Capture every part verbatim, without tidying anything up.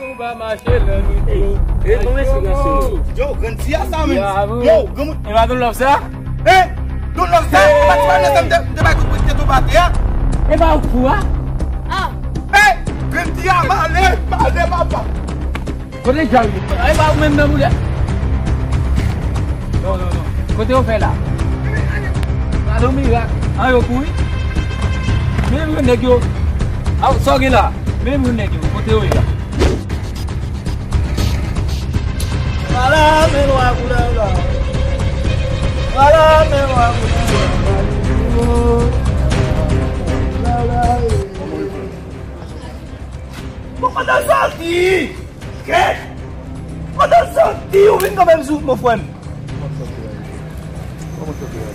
Ou pa mache nan nou. Ey, ey, bon, mèsi, gason. Yo, grann ti a sa, men. Yo, granmoun. E pa Don Love sa? Hein? Don Love sa? Pati pa nan sa m te, m te bay kout pwen ki te tonbe atè a. E pa ou k fou a? Ah. Ey, grann ti a, m ale, m ale, papa. Kote djab li? E pa ou menm nan boulè? Non, non, non. Kote yo fè la? Gade yon mirak. An yo kouri. Men yon nèg yo. Aw, sa w gen la? Men yon nèg yo. Kote yo ye la? Ala men lwa koulè la. Ala men lwa koulè la. Bon, pandan sa w di, kèt! Pandan sa w di, ou vin kanmenm sou wout mwen, frè m.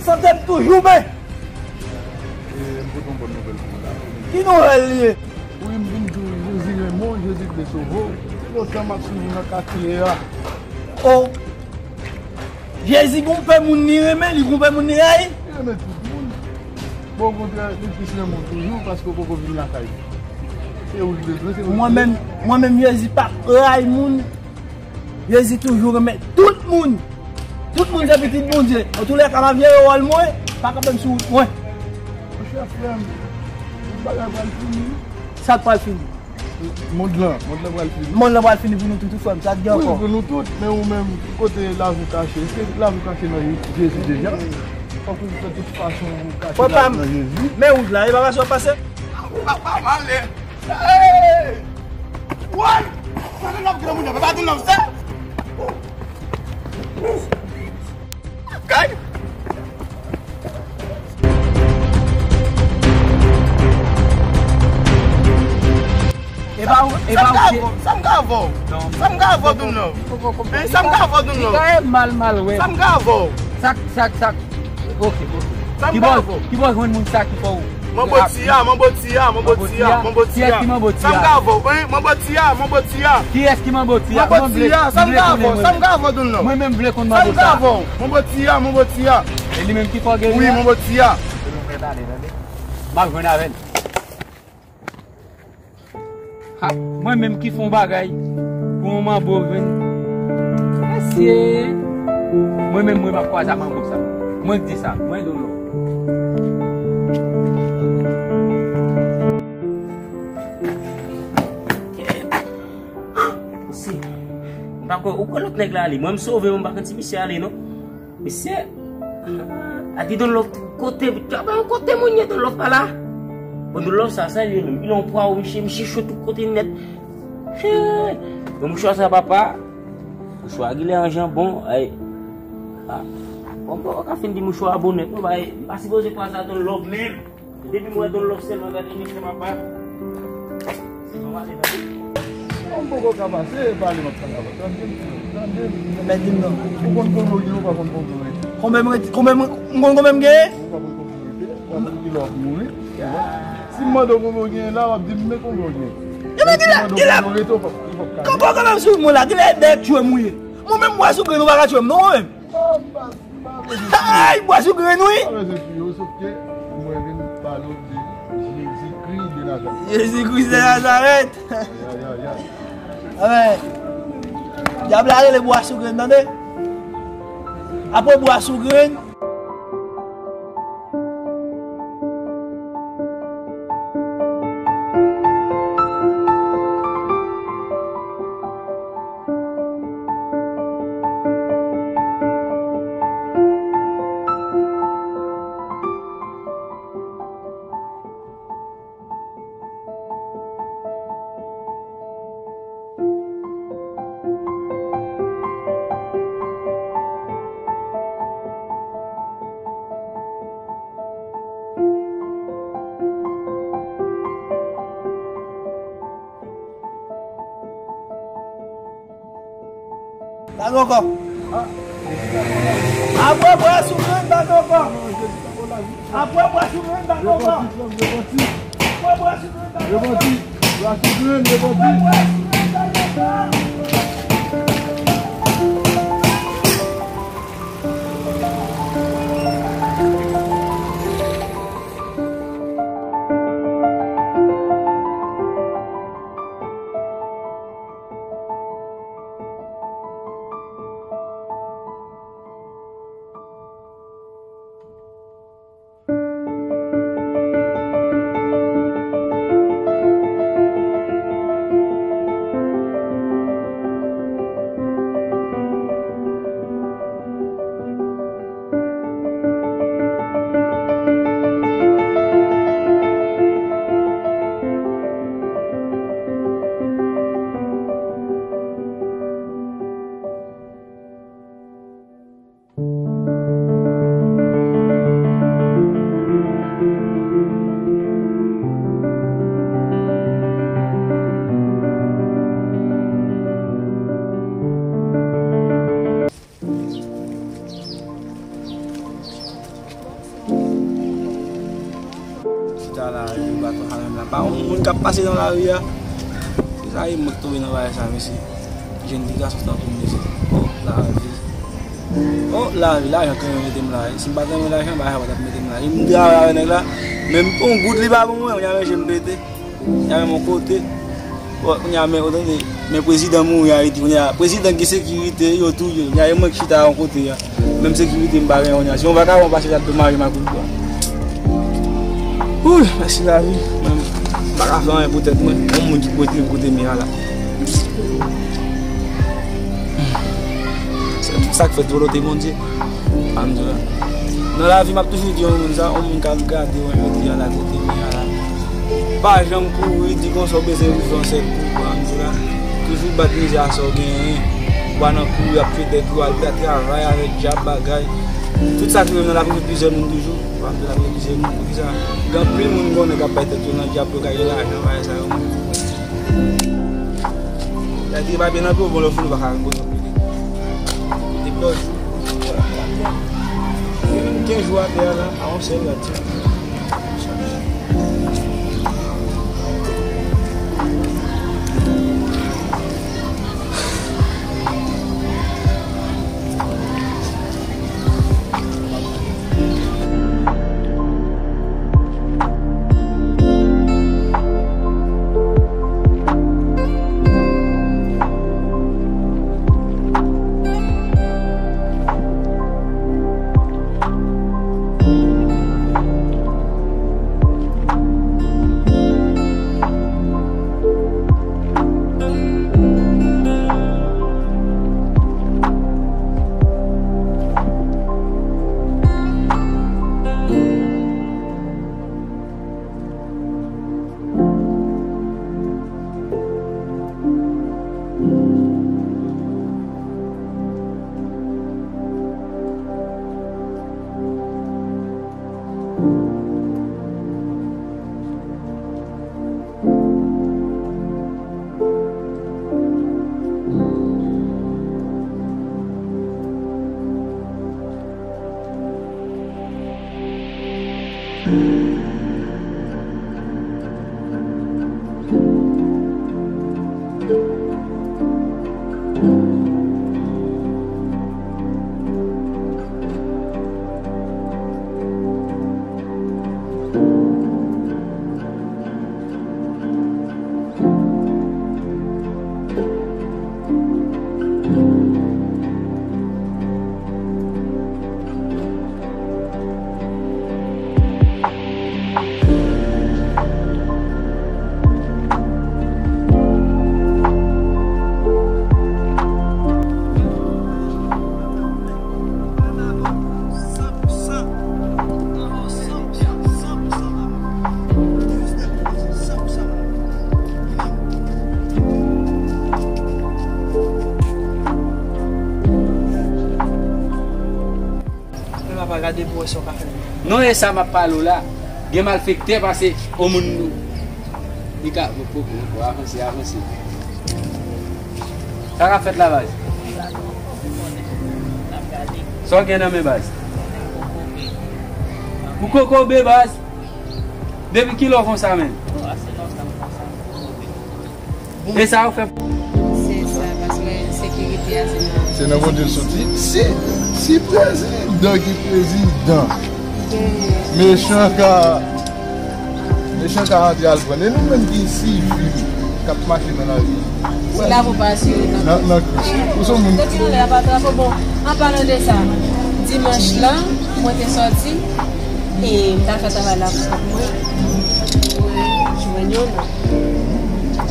Sante m toujou byen. E, m pote yon bòn nouvèl pou ou la. Ki nouvèl li ye? Wi, m vin di w, Jezi renmen w, Jezi vle sove w. Lontan m ap swiv ou nan katye a. O, Jezi gon pè moun li renmen, li gon pè moun li rayi. Li renmen tout moun. Bon, okontrè, li plis renmen w toujou paske w poko vin lakay li. Se ou l bezwen, se ou l... Mwen menm, mwen menm, Jezi pa rayi moun. Jezi toujou renmen tout moun. Tout moun se pitit Bondye. Antoulèka, m ap jere wòl mwen, pa kanpe m sou wout mwen. Monchè, frè m, tout bagay pral fini. Sa k pral fini? Mond lan, mond lan pral fini. Mond lan pral fini pou nou tout, wi, frè m. Sa k gen ankò? Wi, pou nou tout, men ou menm, ki kote lavi w kache? Èske lavi w kache nan Jezi deja? Fòk ou fè tout fason pou w kache lavi w nan Jezi. Men wout la, e pa pase w ap pase? Papa m ale. Hey! Woy! Sa Don Love granmoun nan, papa Don Love sa? Kay! E pa ou, e pa ou ki... Sa m ka avè w? Sa m ka avè w, Don Love? Sa m ka avè w, Don Love? Li ka mal, mal, wè. Sa m ka avè w? Sa, sa, sa. Ok, ok. Ki bò, ki bò jwenn moun sa ki fè w? Manbo Tia, Manbo Tia, Manbo Tia, Manbo Tia. Kiyès ki Manbo Tia? Sa m ka avè w, wi, Manbo Tia, Manbo Tia. Kiyès ki Manbo Tia? Manbo Tia, sa m ka avè w, sa m ka avè w, Don Love? Mwen menm vle konn Manbo sa. Sa m ka avè w, Manbo Tia, Manbo Tia. E li menm ki fè w gen... Wi, Manbo Tia. M ap jwenn avè l. Ha, mwen menm ki fè yon bagay pou yon manbo jwenn. Mesye, mwen menm, mwen p ap kwaze ak manbo sa. Mwen k di sa, mwen Don Love. Mesye, m pa kwè, ou kwè lòt nèg la ale? Mwen m sove, mwen m pa konn si misye ale non. Mesye, a di Don Love tout kote, kote moun ye, Don Love pa la. Bon, Don Love sa, sa li ye menm? Li nan pwa, wi, misye, misye cho tout kote nèt. Hey! Bon, mouchwa sa, papa. Mouchwa genlè an janbon, ay. Ah. Bon, bon, ou ka fin di mouchwa bon nèt, non, bay, m pa sipoze kwaze a Don Love menm. Depi m wè Don Love sèlman, gade mesye m ap bat. Se pa pale, tande. Mwen poko ka pase, e pale m ap pale avè w. Tande m, tande m. Mèt di m non. Ou konn konbyen w gen, ou pa konn konbyen w rete. Konbyen m rete, konbyen m, m konn konbyen m genyen? Ou pa konn konbyen w rete. W ap di lè w ap mouri. Si m mande w konbyen w genyen la, w ap di m men konbyen w genyen. Epi di la, di la. Si m mande w konbyen w rete, ou p ap, ou p ap ka. Konbyen w genyen sou mwen la? Di la, e dèyè tchwè m ou ye. Mwen menm, m wè sou grenn, ou pa ka tchwè m non, mwen menm. Ay, bwa sou grenn, wi. Pa bezwen kriye, sòf ke mwen vin pale w de Jezikri de Nazarèt. Jezikri de Nazarèt. Ya, ya, ya. Amèn. Dyab la rele bwa sou grenn, tande? Apre bwa sou grenn, Bag ankò. Apre bwa sou grenn, bag ankò. Apre bwa sou grenn, bag ankò. Apre bwa sou grenn, bag ankò. Bwa sou grenn, bag ankò. Pase nan lari a. Se sa e mwen ki tonbe nan bagay sa, mesye. Jèn ti gason tankou m, mesye. Oh, lavi. Oh, lavi, lajan k renmen mete m la. Si m pa t renmen lajan, bagay sa pa t ap mete m la. E m travay avè nèg la, men m pran yon goud li pa ban mwen, kounya men je m pete. Kounya men yon kote. Bon, kounya men, ou tande, men prezidan mouri Ayiti, kounya prezidan gen sekirite, yo touye, kounya e mwen k chita yon kote a. Menm sekirite m pa gen, kounya si yon vakabon pase l ap dommaje m ak kout bwa. Wouy, mèsi lavi. Mwen, m pa ka fè anyen pou tèt mwen. Yon moun ki pote m kote m ye a la. Se tout sa k fèt volonte Bondye. Ann di w la. Nan lavi, m ap toujou di yon moun sa, yon moun k ap gade w jodi a la kote m ye a la. Pa janm kouri, di konsa w bezwen rive yon sèl kou, ann di w la. Toujou bat mizè a sa w genyen. Ou pa nan kouri ap fè tèt ou, al travay avèk dyab bagay. Tout sa k rive m nan lavi, rive plizyè moun toujou. Ann di w la, rive plizyè moun. Poukisa? Gen anpil moun m konnen k ap bay tèt yo nan dyab pou yo ka gen lajan, bagay sa yo. Lè te pa byen nan pye w, bon, lè w fini, ou pa ka rann kote w pete. Kote pòch. Gen menm kenz jou atè a la, a yon sèl rad. Men papa, gade pou wè sa w ka fè. Non, e sa m ap pale w la. Gen malfektè pase yon moun. Li ka, bon, bon, bon, bon, avanse, avanse. Sa k ap fèt la, baz? Sa w gen nan men, baz? Ou kokobe, baz? Depi kilè w konsa, menm? E sa yo fè. Se sa, paske sekirite a se nan. Se nan Bondye l soti. Si, si prezidan ki prezidan, mechan ka, mechan ka antre al pran. E nou menm ki sivil, k ap mache nan lari. Se la pou pa asire nan. Nan, nan Kris. Ou se yon moun. Depi anlè a pa trapò. Bon, an palan de sa, dimanch lan, mwen te sòti, e m t al fè travay la pou kont mwen. Mwen jwenn yon non.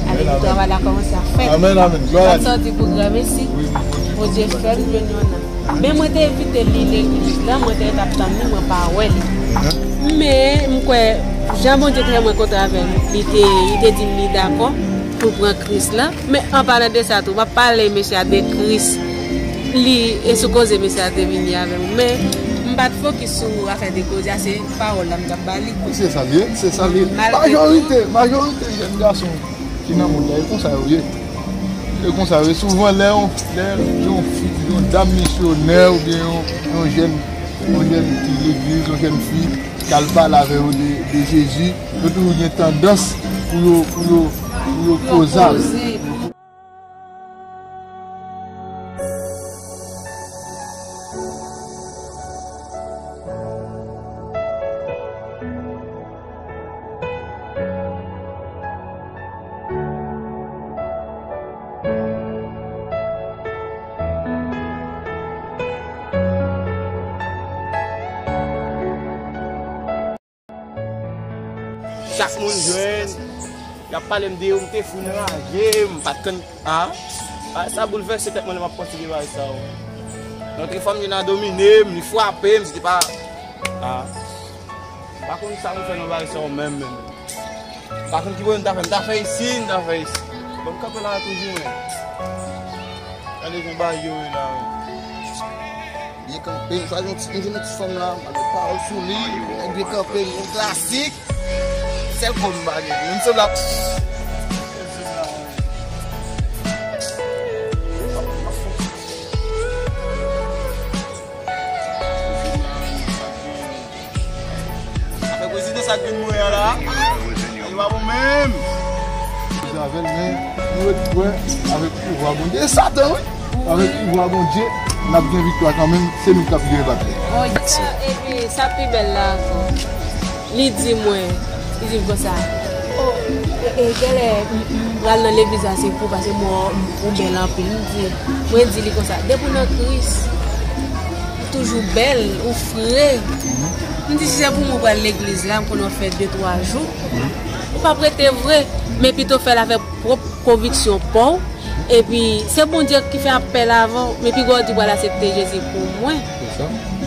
Avèk travay la kòmanse ap fèt. Amèn, amèn. Glwa a Dye. M ap sòti pou granmesi. Wi, wi, Bondye. Bondye fè m jwenn yon nan. Men mwen te evite li legliz la, mwen te ret ap tann li, mwen pa wè li. Men m kwè, jan Bondye te fè mwen kontre avè l, li te, li te di m li dakò pou pran Kris la. Men an palan de sa tou, m ap pale mesye a de Kris. Li, e sou koze mesye a te vini avè m. Men m pa t fokis sou afè de koze a, se pawòl la m t ap ba li. Se sa l ye, se sa l ye. Majorite, majorite jèn gason ki nan mond la, e konsa yo ye. E konsa yo ye. Souvan, lè yon, lè yon fi, yon dam misyonè oubyen yon, yon jèn, yon jèn ki legliz, yon jèn fi k al pale avè yo de, de Jezi, yo toujou gen tandans Pou yo, pou yo, pou yo Pou yo kozab. Koze. Chak moun jwenn, y ap pale m de yo, m te fout anraje, m pa t konn, a, bagay sa boulvèse tèt mwen lè m ap panse de bagay sa yo. Lòt fwa m jwenn a domine m, li frape m, se te pa, a, pa konn sa m fè nan bagay sa yo menm, menm. Pa konn ki bò m ta fè, m ta fè isi, m ta fè isi. Bon, m kanpe la toujou, men. Gade jan bagay yo ye la, men. Byen kanpe, m chwazi yon ti, m jwenn yon ti fanm la, m al met pawòl sou li, nèg byen kanpe, yon klasik. Sèl kòb m pa gen, m sanble ap. Afè prezidan sa k vin mwen an la. Li pa bon menm. Avè l, men nou ret kwè avèk pouvwa Bondye. E Satan, wi. Avèk pouvwa Bondye, n ap gen viktwa kanmenm. Se nou k ap gen batay. Bon, sa, epi sa pi bèl la ankò. Li di mwen, li di m konsa, o, e, e, genlè m, m pral nan legliz la se pou, paske m wè w, ou bèl anpil. M di, mwen di li konsa, depi w nan Kris, ou toujou bèl, ou fre. M di, si se pou mwen pral legliz la, m konnen w fè de, twa jou, ou p ap rete vre, men pito fè l avèk pwòp konviksyon pa w, epi se Bondye ki fè apèl avè w, men pi gwo w di w pral aksepte Jezi pou mwen.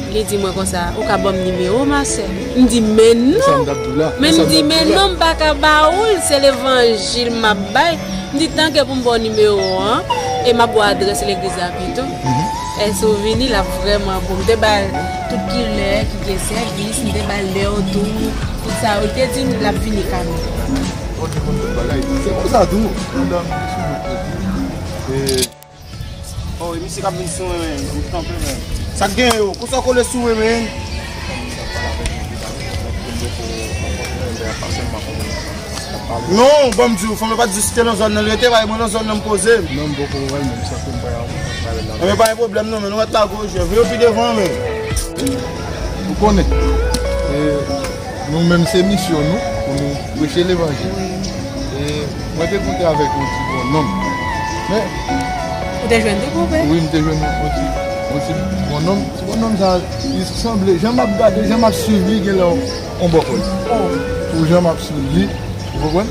Li di mwen konsa, ou ka ban m nimewo w, ma sè? M di, men non! Men m di, men non, m pa ka ba ou l, se levanjil m ap bay. M di, tanke pou m ba w nimewo w an, e m ap ba w adrès legliz la pito. Èske w vini, l ap vrèman bon. M te ba l tout kilè ki gen sèvis, m te ba l lè yo tou, tout sa yo. Li te di m l ap vini kanmenm. Bon, te konn tout bagay. Se konsa tou, pandan m te sou wout la, e, o, e misye k ap vin sou mwen, men, m kanpe, men. Sa k gen yo? Konsa w kole sou mwen, men. Non, ban m di w, fanm yo pa t di si te nan zòn nan li rete, paske mwen nan zòn nan m poze m. Non, m poko wè l menm, sa fè m pa pale la. Enben, pa gen pwoblèm non, men nou ret la gwo je, veye w pi devan, men. Ou konnen, e, nou menm se misyon nou, pou nou preche levanjil. Wi. E mwen te kontre avèk yon ti bonnonm. Men, ou te jwenn tou, konpè? Wi, m te jwenn yon ti, yon ti bonnonm. Ti bonnonm sa, li sanble, jan m ap gade, jan m ap swiv li, genlè yon bòkò. O. Pou jan m ap swiv li, ou konprann?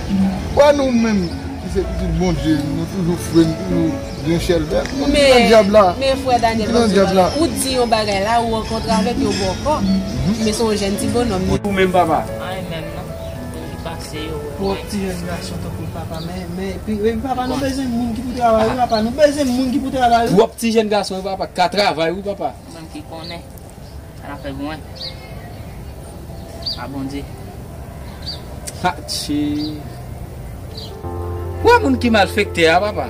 Wè nou menm, ki se pitit Bondye, nou toujou fre, nou toujou gen chèlbè. Ki nan dyab la? Men frè Daniel, ban m di w bagay. Ou di yon bagay la, ou rankontre avèk yon bòkò. Mhm. Men se yon jèn ti bonnonm li. Ou menm, papa? Anyen menm non. Moun ki pase yo wè mwen. Twòp ti jèn gason tankou l, papa, men, men, epi, epi papa, nou bezwen moun ki pou travay, wi, papa, nou bezwen moun ki pou travay, wi. Twòp ti jèn gason, wi, papa, ka travay, wi, papa. Mwen ki konnen. Sa n ap fè pou mwen? A Bondye. Atchi. Wè moun ki malfektè a, papa.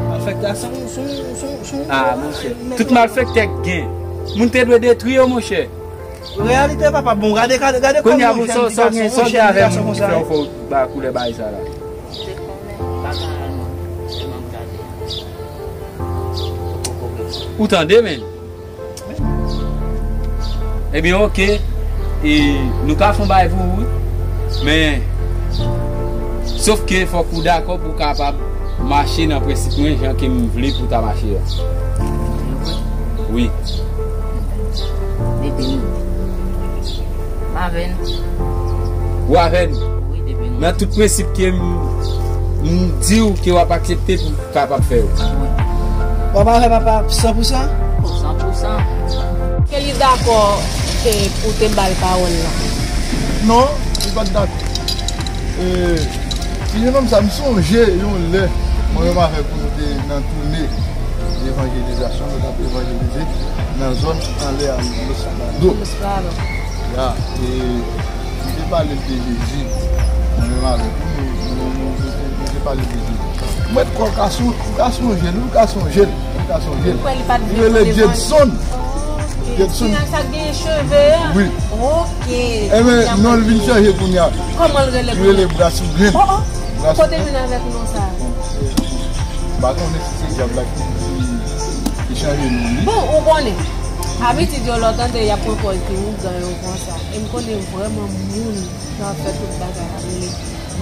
Malfektè a, se yon, se yon, se yon, se yon. A, monchè. Tout malfektè k gen. Moun te dwe detwi yo, monchè. Reyalite, papa, bon, gade, gade, gade kòman yon jèn ti gason, yon jèn ti gason konsa. Kounye a, bon, sa w gen, sa w gen avè w menm ki fè w, fè w ba koulè bagay sa la? Ou te konnen bagay la, non. Sèlman m gade. Ou tande, men? Ebyen, oke. E, nou ka fè yon bagay pou ou, wi. Men, sòf ke fòk ou dakò pou w kapab mache nan prensip mwen jan ke m vle pou w ta mache a. Wi. Depi nou. M avè n. Ou avè n? Wi, depi nou. Nan tout prensip ke m, m di w ke w ap aksepte pou kapab fè yo. W ap avè papa san pou san? San pou san. Ke li dakò, e, pou te ba l pawòl la? Non, li pa t dakò. E, ti jennonm sa, m sonje yon lè, mwen menm avèk ou, nou te nan toune evanjelizasyon, nou t ap evanjelize nan zòn anlè a Los Prados. Los Prados. Ya, e, nou te pale de Jezi. Mwen menm avèk ou, nou, nou, nou, nou te, nou te pale de Jezi. Mwen kwè w ka son-, w ka sonje l, wi, w ka sonje l, w ka sonje l. Ou kwè li pa t vle konn levanjil? Li rele Jedson. Ok. Ti nèg sa k genyen cheve a? Wi. Ok. Ebyen, non l vin chanje kounye a. Kòman l rele kounye a? Li rele Brasougrèn. Oh, oh. Kote vin avèk non sa? M pa konnen si se dyab la ki, ki, ki chanje non li. Bon, ou konnen. Abitid yo, lè w tande y ap pran pòz ti ougan yo konsa. E m konnen vrèman moun ki ap fè tout bagay la rele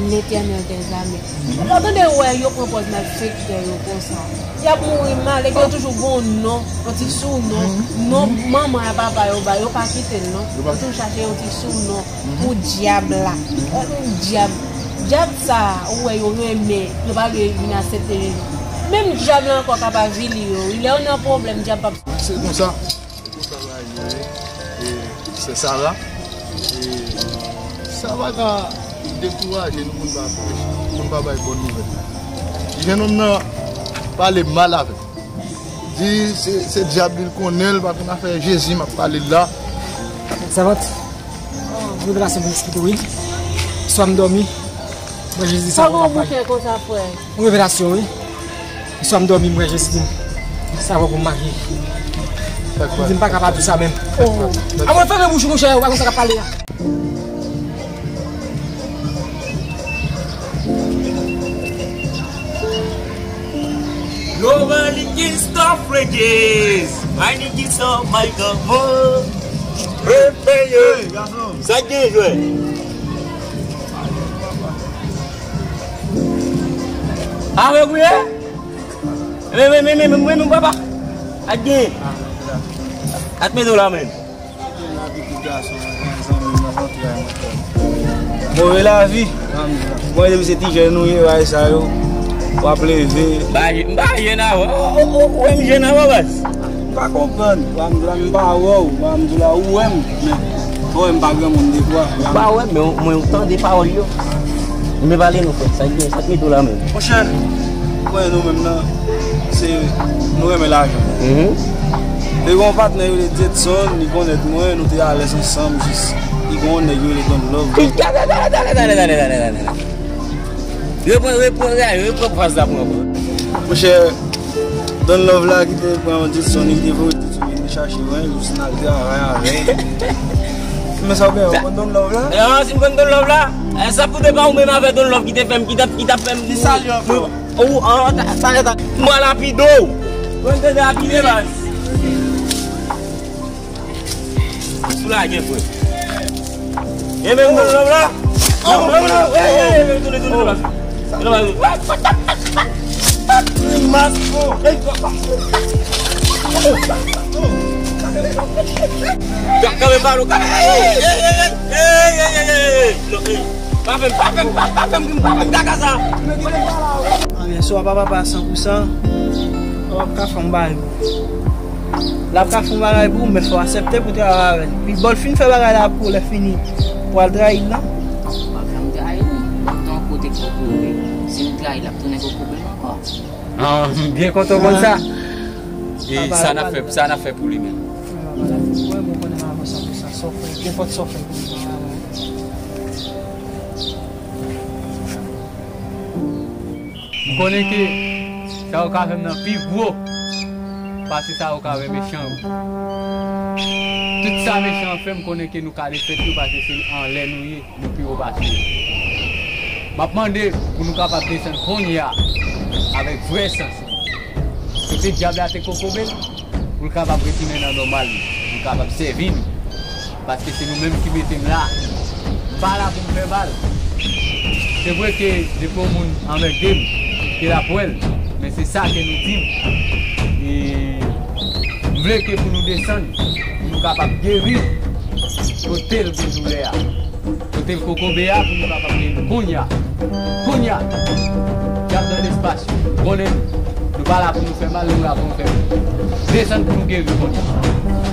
Letènèl dèzame. Lè w tande wè yo pran pòz malfektè yo konsa, y ap mouri mal, epi yo toujou gon non, yon ti sou non, non manman a papa yo ba, yo pa kite l non. Yo toujou chache yon ti sou non pou dyab la. Dyab, dyab sa a, ou wè yo renmen, yo pa vle vin aksepte. Menm dyab la ankò ka pa vini yo wi. Lè yo nan pwoblèm, dyab p ap Se konsa. Se konsa bagay yo ye. E, sè Sara. E, sa pa ka dekouraje nou pou n pa preche, pou n pa bay bòn nouvèl. Jennonm nan pale mal avè m. Di se, se dyab li, l konnen l pa konn afè Jezi m ap pale l la. Sèvant, revelasyon mwen eksplike wi. Swa m dòmi, mwen Jezi sa. Kòman w bouke konsa, frè? Yon revelasyon wi. Swa m dòmi, m wè Jezi di m sa fò pou m marye. Li di m pa ka pa di sa menm. A mwen fèmen bouch ou, monchè, ou pa konn sa k ap pale a. Nobody can stop reggae. I need you so, my God. Prepare. Sa gen jwè. Avèg ou ye? Men, men, men, men, men, men, papa. Ak gen. Ak men do la, men. Move lavi. Bon, depi se ti jèn nou ye, bay sa yo. W ap leve. M pa, m pa jèn avè w. Ou, ou, ou, ou wè m jèn avè w, baz? M pa konprann. Ou pa m di la, m pa wè w. Ou pa m di la, ou wè m. Men, ou wè m pa granmoun de fwa. M pa wè, men mwen tande pawòl yo. Men pale nou, frè. Sa k gen, sa k mete w la menm? Monchè, ou konnen nou menm nan, se, nou renmen lajan. Mhm. E gen yon patnè yo rele Jetson, li konèt mwen, nou te alèz ansanm, jis, li gen yon nèg yo rele Don Love. Talè, talè, talè, talè, talè, talè, talè. Repran, repran, repran fraz la pou mwen. Monchè, Don Love la ki te pran yon Jetson, li te voye Jetson vin chache mwen, jis n al travay avè l. Men sa w gen, ou konn Don Love la? Ah, si m konn Don Love la? Eh, sa pou te pa ou menm avè Don Love ki te fè m, ki t ap, ki t ap fè m. Li salye ankò. Ou, ah, ta, ta, ta, mwen lapide w. Mwen te lapide, baz. Soulaje, frè. E men, mwen lòv la. Mwen lòv la. Ey, ey, ey, tounen, tounen, tounen, baz. Tounen, baz. Mas, oh. Ey, kanpe balo, kanpe. Ey, ey, ey, ey. Non, ey. Pa fè m, pa fè m, pa, pa fè m, pa fè m kaka sa. Ebyen, so a pa papa san pou san, w ap ka fè yon bagay pou ou. L ap ka fè yon bagay pou ou, men fò w aksepte pou w travay avè l. Pi bò l fin fè bagay la pou ou, lè fini, pou w al trayi l lan. M ap janm trayi l, m ap gen yon kote kokobe. Si m trayi l, l ap tounen kokobe m ankò. Ah, m byen kontan w konn sa. E sa n ap fè, sa n ap fè pou li menm? Mwen, mwen konnen m avè w san pou san. Sa w fè, nenpòt sa w fè pou li. M konnen ke sa yo ka fè m nan pi gwo pase sa yo ka fè mechan yo. Tout sa mechan an fè, m konnen ke nou ka defèt yo, paske se anlè nou ye, nou pi wo pase yo. M ap mande pou nou kapab desann kounye a avèk vrè sans. Kote dyab la te kokobe l, pou l kapab retounen nan nòmal li, pou l kapab sèvi nou. Paske se nou menm ki mete m la. M pa la pou m fè mal. Se vre ke depi yon moun anmède m, ke l ap wè l, men se sa ke nou di m. E m vle ke pou nou desann, pou nou kapab geri kote l gen doulè a. Kote l kokobe a pou nou kapab gen kounye a. Kounye a. Dyab nan lespas yo. Konnen nou. Nou pa la pou nou fè mal, nou la pou nou fè byen. Desann pou nou geri kounye a.